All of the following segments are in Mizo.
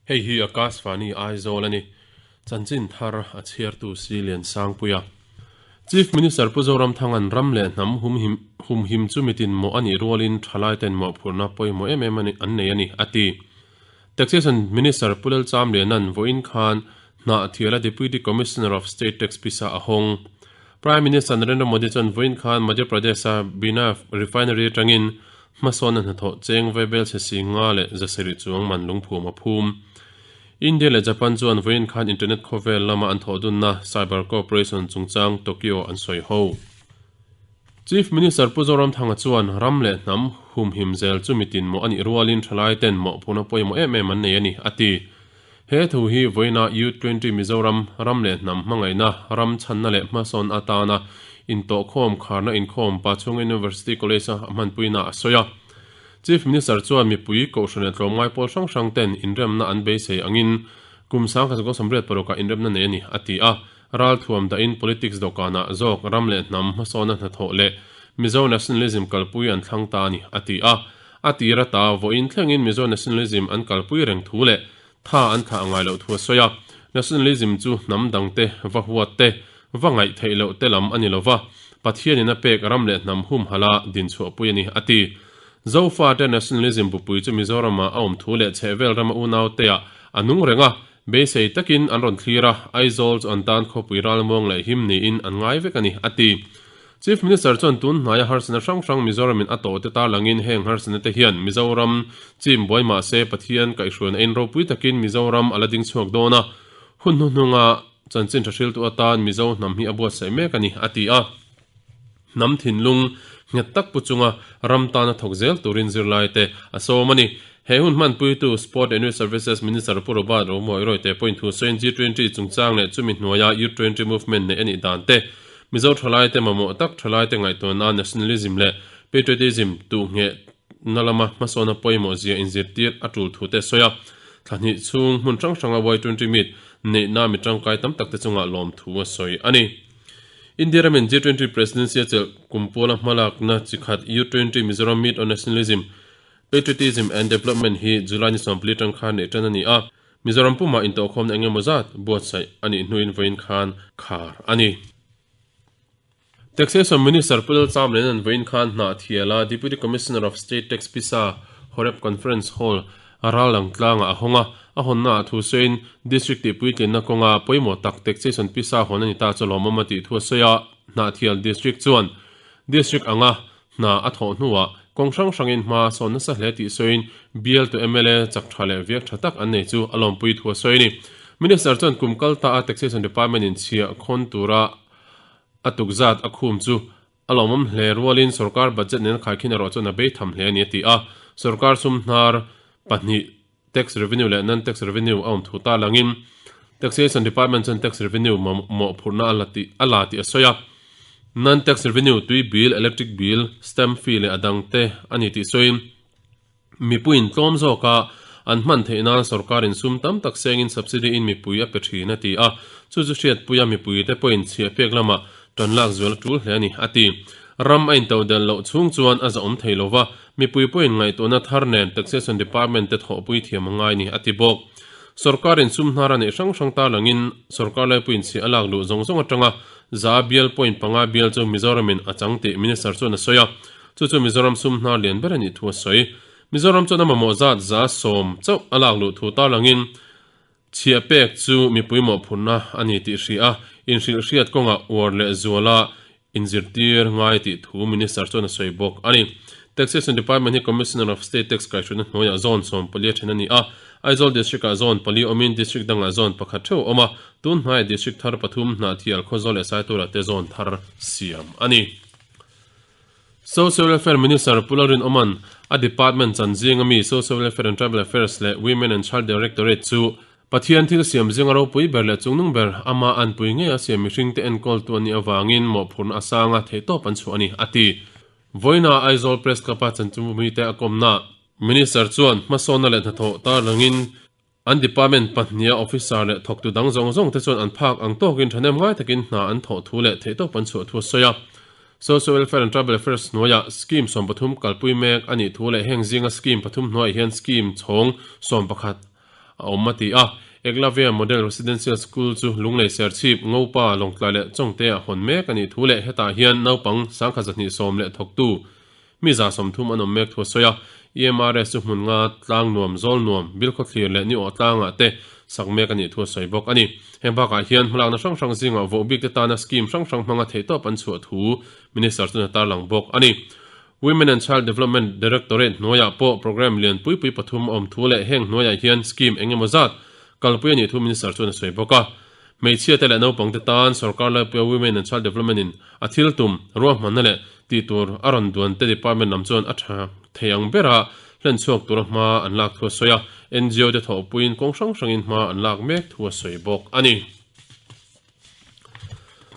Hei hi Akashvani Aizawl a ni. Chanchin thar a chhiartu Si Liansangpuia. Chief Minister Pu Zoramthanga'n ram leh hnam humhim humhim chu mitin mawh a nih rualin thalaiten mawhphurhna pawimawh em em an nei a ni, a ti. Taxation Minister Pu Lalchamliana'n vawiin khan Hnahthiala Deputy Commissioner of State Tax pisa a hawng. Prime Minister Narendra Modi chuan vawiin khan Madhya Pradesh-a Bina Refinery atangin hmasawnna hnathawh cheng vaibel chhe si nga leh zasarih chuang man lungphum a phum. India leh Japan chuan vawiin khan internet khawvel lama an thawhdunna cyber cooperation chungchang Tokyo an sawi ho. Chief Minister Pu Zoramthanga chuan ram leh hnam humhim zel chu mitin mawh a nih rualin thalaiten mawhphurhna pawimawh em em an nei a ni, a ti. He thu hi vawiina Youth 20 Mizoram ram leh hnam hmangaihna, ram chhanna leh hmasawn atana intawhkhawm kharna inkhawm Pachhunga University College-a a hmanpuina a sawi a. Chief Minister chuan mipui kohhran leh tlawmngai pawl hrang hrang ten inremna an beisei angin kum 1986 ah inremna nei a ni, a ti a. Ralthuam dahin politics dawhkanah zawk ram leh hnam hmasawnna hnathawh leh Mizo nationalism kalpui an thlang ta a ni, a ti a. A tir ata vawiin thlengin Mizo nationalism an kalpui reng thu leh tha an thlah ngai loh thu a sawi a. Nationalism chu hnam dangte va huat te, va ngaih theih loh te lam a ni lo va, Pathianin a pek ram leh hnam humhalh a dinchhuahpui a ni, a ti. Zofate nationalism bupui chu Mizoramah a awm thu leh chhehvel rama unauteah a nung reng a, Beisei takin an rawn thlir a, Aizawl chu an tan khawpui ralmuang leh him niin an ngai vek a ni, a ti. Chief Minister chuan tun hnaia harsatna hrang hrang Mizoramin a tawhte tarlangin heng harsatna te hian Mizoram chim buai mah se Pathian kaihhruaina in ropui takin Mizoram a la ding chhuak dawn a, hun hnuhnunga chanchin tha hriltu atan Mizo hnam hi a buatsaih mek a ni, a ti a. Hnam thinlung nghet tak pu chunga ram tana thawk zel turin zirlaite a sawm a ni. He hun hmanpuitu Sport and Youth Services Minister Pu Robert Romuai Royte pawhin thu sawiin G20 chungchang leh chumi hnuaia Youth 20 Movement neih a nih dan te, Mizo thalaite mamawh tak thalaite ngaihtuahna nationalism leh patriotism tuhngheh na lama hmasawna pawimawh zia inzirtir a tul thu te a sawi a. Thla hnih chhung hmun hrang hranga Y20 meet neihna mi tangkai tam tak te chungah lawmthu a sawi a ni. India ramin G20 Presidency a chelh kum puala hmalakna chi khat U20 Mizoram Meet on Nationalism, Patriotism and Development hi July ni 14 tang khan neih tan a ni a, Mizoram pumah intawhkhawmna eng emaw zat buatsaih a nih hnuin vawiin khan khar a ni. Taxation Minister Pu Lalchamliana'n vawiin khan Hnahthiala Deputy Commissioner of State Tax Pisa Horeb Conference Hall Ral lang tlangah a hawng a, a hawnnaah thu sawiin District tihpuitlinna kawnga pawimawh tak Taxation pisa hawn a ni ta chu lawmawm a tih thu a sawi a, Hnahthial District chuan District anga hna a thawh hnuah kawng hrang hrangin hma a sawn nasa hle tih sawiin bialtu mla chak tha leh viak tha tak an nei chu a lawmpui thu a sawi a ni. Minister chuan kum kal ta a Taxation Department in chhiah khawn tura a tukzat a khum chu A lawmawm hle rualin sorkar budget nen khaikhin erawh chuan a bei tham hle a ni a ti a. Sorkar sum hnar pahnih tax revenue leh non-tax revenue a awm thu ta langin Taxation Department chuan tax revenue mawhphurhna a la tih a la tih a sawi a. Non-tax revenue tui bill, electric bill, stamp fee leh a dangte a ni tih sawiin Mipuiin tlawm zawka an hman theih nan sorkarin sum tam tak sengin subsidy in mipui a pe thin a ti a, chu chu hriatpuia mipuite pawhin chhiah pek lamah tan lak zual a tul hle a ni, a ti. Ram a intodelh loh chhung chuan a zahawm thei lova, mipui pawhin ngaihtuahna thar nen Taxation Department te thawhpui thiam a ngai ni, a ti bawk. Sorkarin sum hnar a neih hrang hrang tarlangin sorkar laipuiin chhiah a lak luh zawng zawng atanga za bial point panga bial chu Mizoramin a chang tih Minister chuan a sawi a. Chu chu Mizoram sum hnar lian ber a nih thu a sawi. Mizoram chuan a mamawh zat 70% chauh a lak luh thu tarlangin chhiah pek chu mipui mawhphurhna a ni tih hria a, inhrilh hriat kawngah uar leh zuala inzirtir ngai tih thu Minister chuan a sawi bawk a ni. Taxation Department hi Commissioner of State Tax kaihhruaina hnuaiah zone 14 a then a ni a, Aizawl District-ah zone pali awmin District dangah zone pakhat theuh a awm a, tun hnaiah District thar pathum, Hnahthial, Khawzawl leh Saitura te zone thar siam a ni. Social Welfare Minister Pu Lalrinawma'n a department chan zinga mi Social Welfare and Tribal Affairs leh Women and Child Directorate chu Pathian thil siam zinga ropui ber leh chungnung ber ama anpui ngei a siam mihringte enkawltu a nih avangin mawhphurhna a sanga theihtawp an chhuah a ni, a ti. Vawiina Aizawl Press Club-a chanchinbumite a kawmna Minister chuan hmasawnna leh hnathawh tarlangin An department pahniha officer leh thawktu dang zawng zawng te chuan an phak ang tawkin thahnem ngai takin hna an thawh thu leh theihtawp an chhuah thu a sawi a. Social Welfare and Tribal Affairs hnuaiah scheme 13 kalpui mek a nih thu leh heng zinga scheme pathum hnuaiah hian scheme chhawng 11. a awm a ti a. Eklavya Model Residential School chu Lunglei Serchhip, Ngopa, Lawngtlai leh Chawngte ah hawn mek a nih thu leh hetah hian naupang sangkhat zahnih sawm leh thawktu mi 30 an awm mek thu a sawi a. EMRS chu hmun nga tlang nuam, zawl nuam, bilkhawthlir leh ni awh tlangah te sak mek a nih thu a sawi bawk a ni. Heng bakah hian hmalakna hrang hrang zingah vohbik te tana scheme hrang hrang hmanga theihtawp an chhuah thu Minister chuan a tarlang bawk a ni. Women and Child Development Directorate hnuaiah pawh programme lian pui pui pathum a awm thu leh heng hnuaiah hian scheme eng emaw zat kalpui a nih thu Minister chuan a sawi bawk a. Hmeichhia te leh naupang te tan sorkar laipuia Women and Child Development in a thil tum, ruahmanna leh tih tur a rawn duan te department lam chuan a tha thei ang bera hlen chhuak tura hma an lak thu a sawi a, ngo te thawhpuiin kawng hrang hrangin hma an lak mek thu a sawi bawk a ni.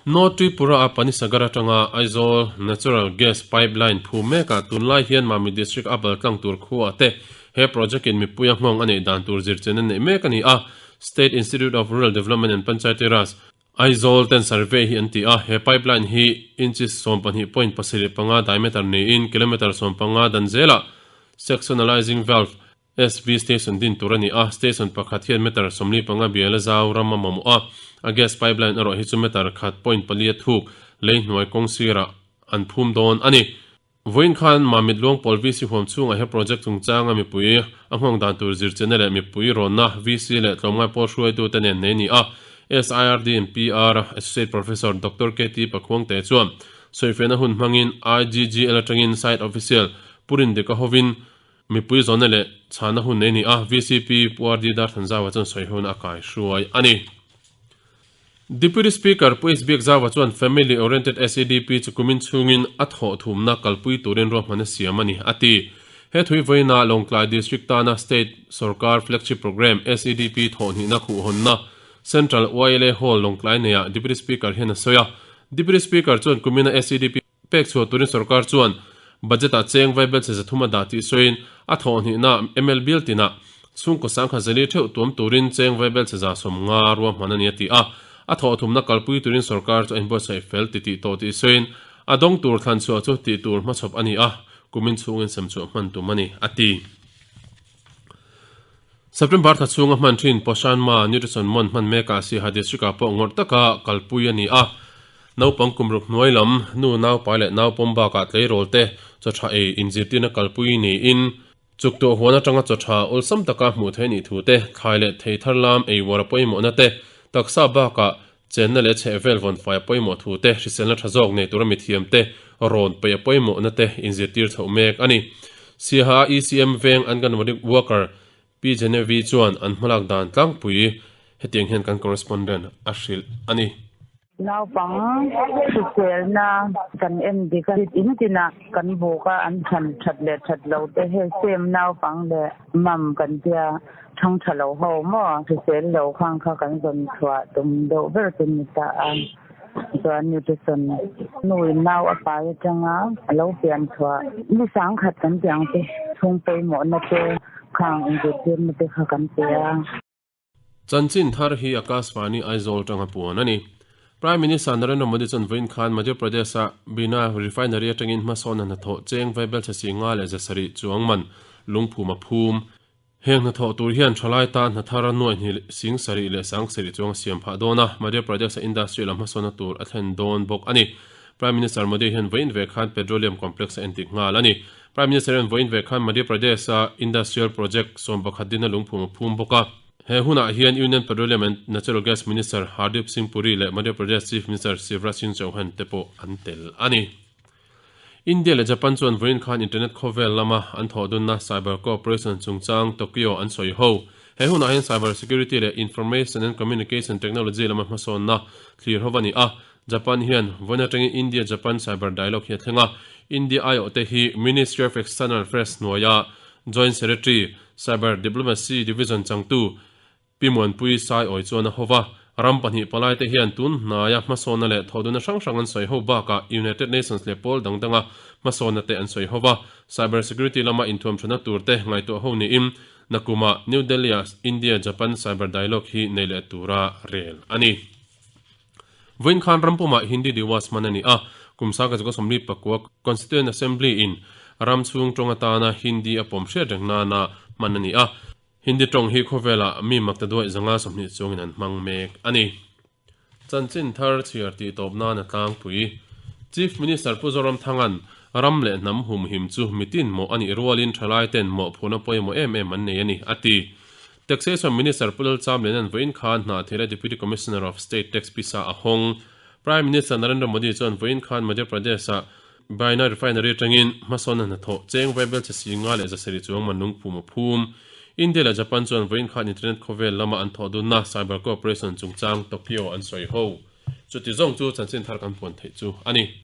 North Tripura-a Panisagar atanga Aizawl Natural Gas Pipeline phu mekah tunlai hian Mami District a baltlang tur khuaah te he project in mipuia nghawng a neih dan tur zirchian a neih mek a ni a. State Institute of Rural Development and Panchayati Raj, Aizawl ten survey hi an ti a, he pipeline hi inches 12.75 diameter niin kilometre 15 dan zelah sectionalizing valve SV station din tur a ni a, station pakhat hian meter 45 bial a zau ram a mamawh a, a gas pipeline erawh hi chu meter khat point pali a thuk lei hnuai kawng sirah an phum dawn a ni. Vawiin khan Mamit Luangpawl VC huam chhungah he project chungchanga mipui a nghawng dan tur zirchianna leh mipui rawnna VC leh tlawmngai pawl hruaitute nen nei a ni a, SIRD and PR Associate Professor Doctor KT Pakhuangte chuan sawifiahna hun hmangin IGGL atangin site official Pu Rindika hovin Mipui zawnna leh chhana hun nei a ni a, vcp Pu RD Darthanzaua chuan sawi hun a kai hruai a ni. Deputy Speaker Pu H Biakzaua chuan Family Oriented SEDP chu kumin chhungin a thawh thumna kalpui turin ruahman a siam a ni, a ti. He thui vawiina Lawngtlai District tana State Sorkar Flagship Programme SEDP thawhhnihna khuhhawnna Central YLA Hall Lawngtlai neiah Deputy Speaker hian a sawi a. Deputy Speaker chuan kumina SEDP Pek chhuah turin sorkar chuan budget-ah cheng vaibel chhe 300 a dah tih sawiin a thawhhnihna ml bill tinah chhungkaw sangkhat zali theuh tuam turin cheng vaibel chhe 150 ruahman a ni a ti a. A thawhthumna kalpui turin sorkar chu a inbuatsaih fel ti tih tawh tih sawiin a dawng tur thlan chhuah chu tih tur hmachhawp a ni a, kumin chhungin sem chhuah hman tum a ni a ti. September thla chhunga hman thin Poshan Ma Nutrition Month hman mekah Siaha District-ah pawh ngawrh taka kalpui a ni a. Naupang kum ruk hnuai lam, nu naupai leh naupawm bakah tleirawl te chaw tha ei inzirtirna kalpui niin chuk tuah huan atanga chaw tha awlsam taka hmuh theih a nih thu te, thlai leh thei thar lam ei uar a pawimawhna te, taksa bakah chenna leh chhehvel vawnfai a pawimawh thu te, hriselna tha zawk nei tura mithiam te rawn peih a pawimawhna te inzirtir chhoh mek a ni. Siaha ECM veng Anganwadi worker Pi Genevi chuan an hmalak dan tlangpui hetiang hian kan correspondent a hrilh a ni. Naupang hriselna kan en dik a, in tinah kan buk a, an chhan that leh that lo te hei same naupang leh mam kan tia thang tha lo ho maw hrisel lo khang kha kan zawn chhuah tum deuh ber chu ni ta a, chuan nutrition nu in nau a pai atanga a lo pian chhuah ni sangkhat kan tih ang chu chhung pawimawhna te khang inzirtirna te kha kan pe a. Chanchin thar hi Akashvani Aizawl tanga puan a ni. Prime Minister Narendra Modi chuan vawiin khan Madhya Pradesh-a Bina Refinery atangin hmasawnna hnathawh cheng vaibelchhe si nga leh 700 chuang man lungphum a phum. Heng hnathawh tur hian thalai tan hna thar nuaih hnih sing sarih leh sang sarih chuang a siam phah dawn a, Madhya Pradesh-a industry lam hmasawnna tur a thlen dawn bawk a ni. Prime Minister Modi hian vawiin ve khan Petroleum Complex a entik nghal a ni. Prime Minister hian vawiin ve khan Madhya Pradesh-a Industrial Project 11 dina lungphum a phum bawk a. He hunah hian Union Petroleum and Natural Gas Minister Hardeep Singh Puri leh Madhya Pradesh Chief Minister Shivraj Singh Chauhan te pawh an tel a ni. India leh Japan chuan vawiin khan internet khawvel lama an thawhdunna cyber cooperation chungchang Tokyo an sawi ho. He hunah hian cyber security leh information and communication technology lama hmasawnna thlir ho a ni a. Japan hian vawiin atangin India-Japan cyber dialogue hi a thleng a. India aiawhte hi Ministry of External Affairs hnuaia Joint Secretary, Cyber Diplomacy Division changtu Pi Muanpui Saiawi chuan a hova, ram pahnih palaite hian tun hnaia hmasawnna leh thawhdunna hrang hrang an sawi ho bakah United Nations leh pawl dang danga hmasawnna te an sawi hova, cyber security lama inthuamthatna tur te ngaihtuah ho niin Nakuma New Delhi-ah India-Japan Cyber Dialogue hi nei leh tura rel a ni. Vawiin khan ram pumah Hindi Diwas hman a ni a, kum sangkhat zakua sawmli pakua Constituent Assembly in ram chhung tawng atana Hindi a pawm hriat reng nana hman a ni a. Hindi tawng hi khawvelah mi maktaduaih 120 chuangin an hmang mek a ni. Chanchin thar chhiar tih tawp nan a tlangpui. Chief Minister Pu Zoramthanga'n ram leh hnam humhim chu mitin mawh a nih rualin thalai ten mawhphurhna pawimawh em em an nei a ni, a ti. Taxation Minister Pu Lalchamliana'n vawiin khan Hnahthiala Deputy Commissioner of State Tax pisa a hawng. Prime Minister Narendra Modi chuan vawiin khan Madhya Pradesh-ah Baina Refinery atangin hmasawnna hnathawh cheng vaibel che 5,700 chuang man lungphum a phum. India leh Japan chuan vawiin khan internet khawvel lama an thawh dunna cyber cooperation chungchang Tokyo an sawi ho. Chuti zawng chu chanchin thar kan puan theih chu a ni.